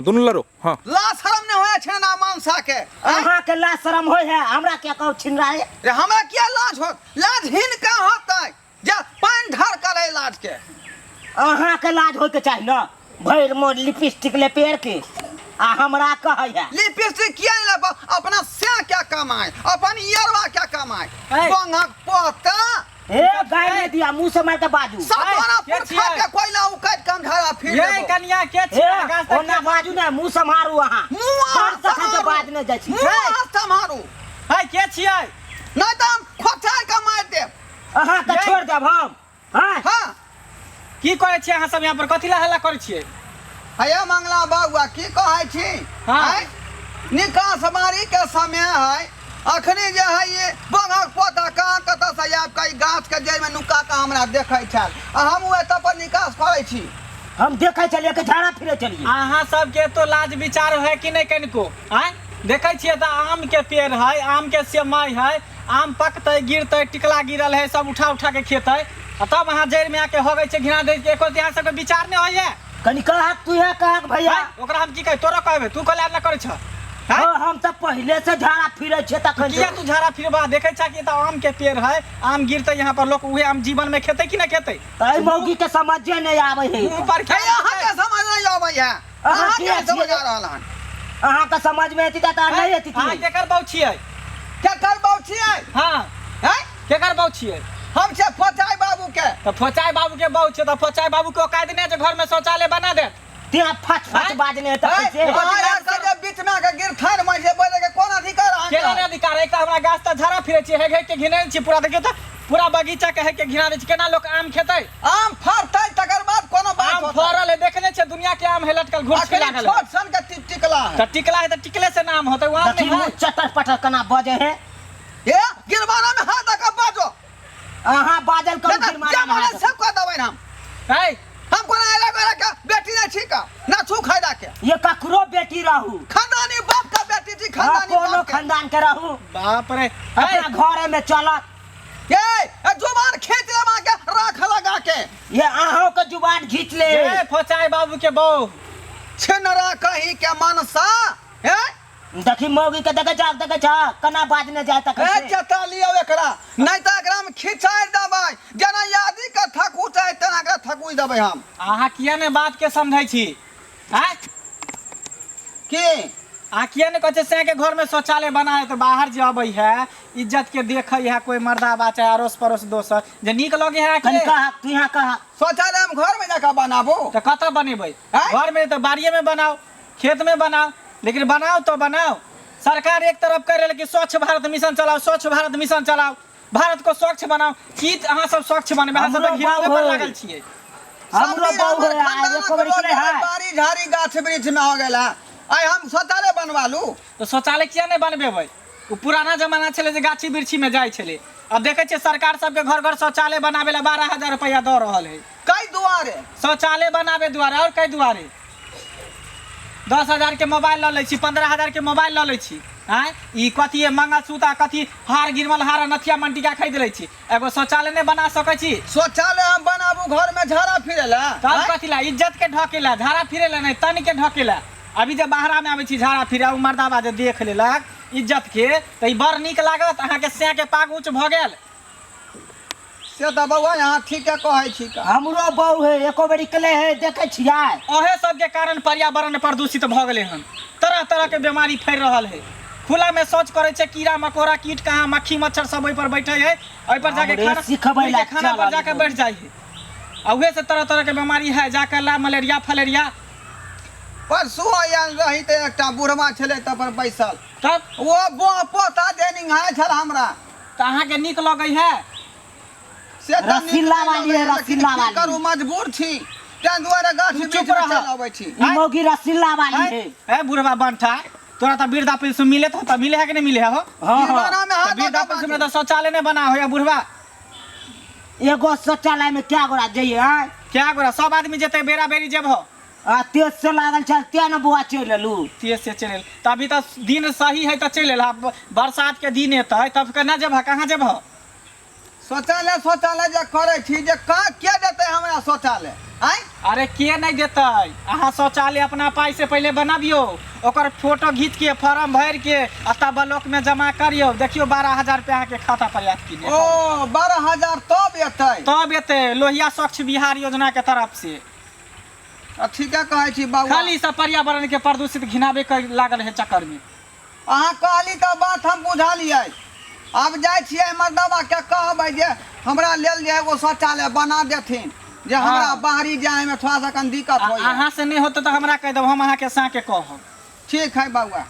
दुनू लड़ो। हाँ, लाज शरम नहि होय छै ना मानसा के? अहाँ के लाज शरम होय है? हमरा क्या कहू छिनरा है? रे, हमरा किया लाज होत? लाज हिनका होतै जे पानि ढार करे लाज के। अहाँ के लाज होय के चाही ना, भरि मोर लिपस्टिक लेपेर के आ हमरा कहै है। लिपस्टिक किया नहीं लेबो? अपना से क्या कमाए, अपन यरवा क्या कमाए? ऐ। बंगक पोता। ए गाय नहीं दिया, मुंह से मार के बाजू। सतोना के पुरखा छियै? के कोयला उकाट कम ढारा फिर ये देबो। कनिया के ए छियै? गाछ तक ओना बाजू ना, मुंह से मारू अहाँ। मुंह अहाँ बात तखन से सम्हारू। बाज नहीं जाइ छी। मुंह अहाँ सम्हारू। है के छियै? नहीं तो हम खोचार के मार देब। अहाँ के ये। छोड़ देब हम। हाँ। हाँ। की करै छियै अहाँ सब यहाँ पर? कथी ला हल्ला करै छियै? हे मंगला बाबुआ, की कहै छी? हाँ। आँय? निकास बारी के समय है, अखनी जे है ये बंगक पोता कहाँ कतऽ से आबि कऽ ई गाछ के जड़ि में नुका कऽ हमरा देखै छल आ हम एतऽ पर निकास करै छी। हम देखै छलियै कि झाड़ा फिरै छलियै। अहाँ सबके तो लाज विचार है कि नहि कनिको? आँय, देखै छियै तऽ आम के पेड़ है, आम के समय है, आम पकतै गिरतै, टिकला गिरल है, सब उठा उठा के खेतै आ तब अहाँ जड़ि में आके हगै छियै, घिना दै छियै। एको अहाँ सबके विचार नहि होइए? कनि कहक तू है, कहक भैया। आँय, ओकरा हम की कहै? तोरा कहबै, तू कहले नहि करै छह? आँय? हाँ, हम तऽ पहिले से झाड़ा फिरै छियै तखन। किया तू झाड़ा फिरबा? देखै छह कि तऽ आम के पेड़ है, आम गिरतै यहाँ पर, लोक उहे आम जीवन में खेतै कि नहि खेतै? तऽ एहि मौगी के समझे नहि आबै है। मुँह पर हे, अहाँके समझ नहि अबै है? अहाँ अहाँके किया नहि समझ छियै? आ रहल हन। अहाँके समझ में एती तऽ नहि एती। अहाँ केकर बाउ छियै? केकर बाउ छियै? हाँ। हैं? केकर बाउ छियै? हम छियै फोचाइ बाबू के। तऽ फोचाइ बाबू के बाउ छियै तऽ फोचाइ बाबू के औकात नहि जे घर में शौचालय बना देत? ते फट फट आँय? बाजने तऽ हैं? कैसे? अहाँ आर के जे बीच में आके गिरथान में जे बोले के कोन अधिकार अहाँके? केना नहि अधिकार? एक तऽ हमरा गाछ तऽ झाड़ा फिरै छी, हेग हेग के घिनै छी पूरा। देखियौ तऽ पूरा बगीचा के हेग के घिना दै छी। केना लोक आम खेतै? आम फड़तै तकर बाद कोनो बात आम होतै। फड़ल है, देखने छै दुनिया के आम है लटकल घुर अखनी लागल है। छोट सन के टिकला है। तऽ टिकला है तऽ टिकले से नाम होतै, ओ आम देखी नहि मुँह है। चटर पटर केना बजै है। ए गिरवाना में हाथ दऽ के बाजो। अहाँ बाजल करू। नहीं तऽ गिरमाना जे में मन हाथ। सब कऽ देबै हम। है हम कोना एला गोला के बेटी नहीं छी का ना छू खायदा के। ये ककरो बेटी रहू, खानदानी बाप का बेटी छी। हाँ, खानदानी कोनो बाप के। खानदान के रहू। बाप रे, अपना घरे में चलत। ए ए, जुबान खींच ले मां के राख लगा के। ये अहों के जुबान खींच ले। ए फोचाइ बाबू के बहू। छिनरा कहीं के मनसा हे। देखी मौगी के देखे जा, देखे जा कना बाजने जाय तखन ए से। चता लियो एकरा, नहीं त एकरा में खिंचाइ देबै, जेना यादी के थकू चाहे तेना एकरा थकू देबै हम। अहाँ किया ने बात के समझै छी? आँय? की? अहाँ किया ने कहै छियै सैं के घर में शौचालय बना है तऽ बाहर जे अबै है इज्जत के देखै है कोई मर्दाबा चाहे अड़ोस पड़ोस दोसर जे नीक लगे है कनि के? कह तू, यहाँ कह। शौचालय हम घर में जाकर बनाबू? तऽ कतऽ बनेबै? आँय? घर में तऽ बाड़िए में बनाओ, खेत में बनाओ, लेकिन बनाओ तो बनाओ। सरकार एक तरफ कह रहल कि स्वच्छ भारत मिशन चलाओ, स्वच्छ भारत मिशन चलाओ, भारत को स्वच्छ बनाओ। की अहाँ सब स्वच्छ बनेबै? अहाँ सब तऽ हमरो घिनावे पर बाबू। लागल छियै। हमरो सब दिन बहू हमर है, आ खानदानक एको बेर लोक निकले है। बाड़ी झाड़ी गाछ वृक्ष में हो गेल है, आइ हम शौचालय बनवा लू? तऽ शौचालय किया नहि बनबेबै? ओ पुराना जमाना छलै जे गाछी वृक्षी में जाइ छलै। अब देखै छियै सरकार सबके घर घर शौचालय बनाबे ला 12,000 रुपया दऽ रहल है। कई दुआरे? शौचालय बनाबे दुआरे और कई दुआरे। 10,000 के मोबाइल लऽ लै छी, 15,000 के मोबाइल लऽ लै छी। आँय, ई कथी है मंगलसूत्र आ कथी हार गिरमल हार आ नथिया मंटिका खरीद लै छी, एगो शौचालय नहि बना सकै छी? शौचालय हम बनाबू घर में झाड़ा फिरे ला? तब आँय? कथी ला? इज्जत के ढके ला, झाड़ा फिरे ला नहि, तन के ढके ला। अभी जे बाहरा में आबै छी झाड़ा फिरे, ओ मर्दाबा जे देख लेलक इज्जत के तऽ ई बड़ नीक लागत अहाँके? सैं के पाग ऊँच भऽ गेल। से तऽ बौआ अहाँ ठीके कहै छी का। हमरो बहू है, एको बेर निकले है, देखै छियै? अहे सबके कारण पर्यावरण प्रदूषित भऽ गेलै हन, तरह तरह के बीमारी फैल रहल है। खुला में शौच करै छै, कीड़ा मकोड़ा कीट कहाँ मक्खी मच्छर सब ओहि पर बैठे है, ओहि पर जाके हमरे खाना सिखबै ला के खाना पर चलल जाके बहू। बैठ जाइ है आ उहे से तरह तरह के बीमारी है, जाके ला मलेरिया फलेरिया। परसू आयल रही तऽ एकटा बुढ़वा छलै तऽ पर बैसल, तब ओ बोह पोता देनिहार छल हमरा। तऽ अहाँके नीक लगै है? से तऽ नीक रसीला नहि वाली है, लगैए, लेकिन रसीला की वाली। करू, मजबूर छी, ताहि दुआरे गाछ तू वृक्ष चुप में रह। चलि अबै छी। ई मौगी रसीला वाली है। ए बुढ़वा बंठा, तोरा तऽ वृद्धा पेंशन मिले तऽ मिले है कि नहीं मिले है हो? हाँ हाँ। दीवाना में हाथ तऽ वृद्धा दऽ कऽ पेंशन में तऽ शौचालय नहीं बना हो या बुढ़वा? एगो शौचालय में क्या गोरा जइए? आँय? क्या गोरा? सब आदमी जेतै, बेरा बेरी जेबहो। आ तेज से लागल छल तें ने बौआ चलि एलू। तेज से चलि एल तऽ अभी तऽ दिन सही है तऽ चलि एल, बरसात के दिन एतै तब केना जेबह, कहाँ जेबह? शौचालय शौचालय जे करै छी जे का के देतै हमरा शौचालय आँय? अरे के नहि देतै? अहाँ शौचालय अपना पाइ से पहिले बनबियौ, ओकर फोटो घीच के फॉर्म भरि के आ तब ब्लॉक में जमा करियौ, देखियौ 12,000 रुपया अहाँके खाता पर आयत कि नहि। ओ 12,000 तब एतै? तब एतै, लोहिया स्वच्छ बिहार योजना के तरफ से। आ ठीके कहै छी बाबू। खाली सब पर्यावरण के प्रदूषित घिनाबे के लागल है चक्कर में। अहाँ कहली तऽ बात हम बुझलियै। आब जाइ छियै मर्दबा के कहबै जे हमरा लेल जे एगो शौचालय बना देथिन जे हमरा बाहरी जायमे थोड़ा सा कनि दिक्कत होइए। अहाँ से नहि होतै तऽ हमरा कहि देब, हम अहाँके साँके कहब। ठीक है बौआ।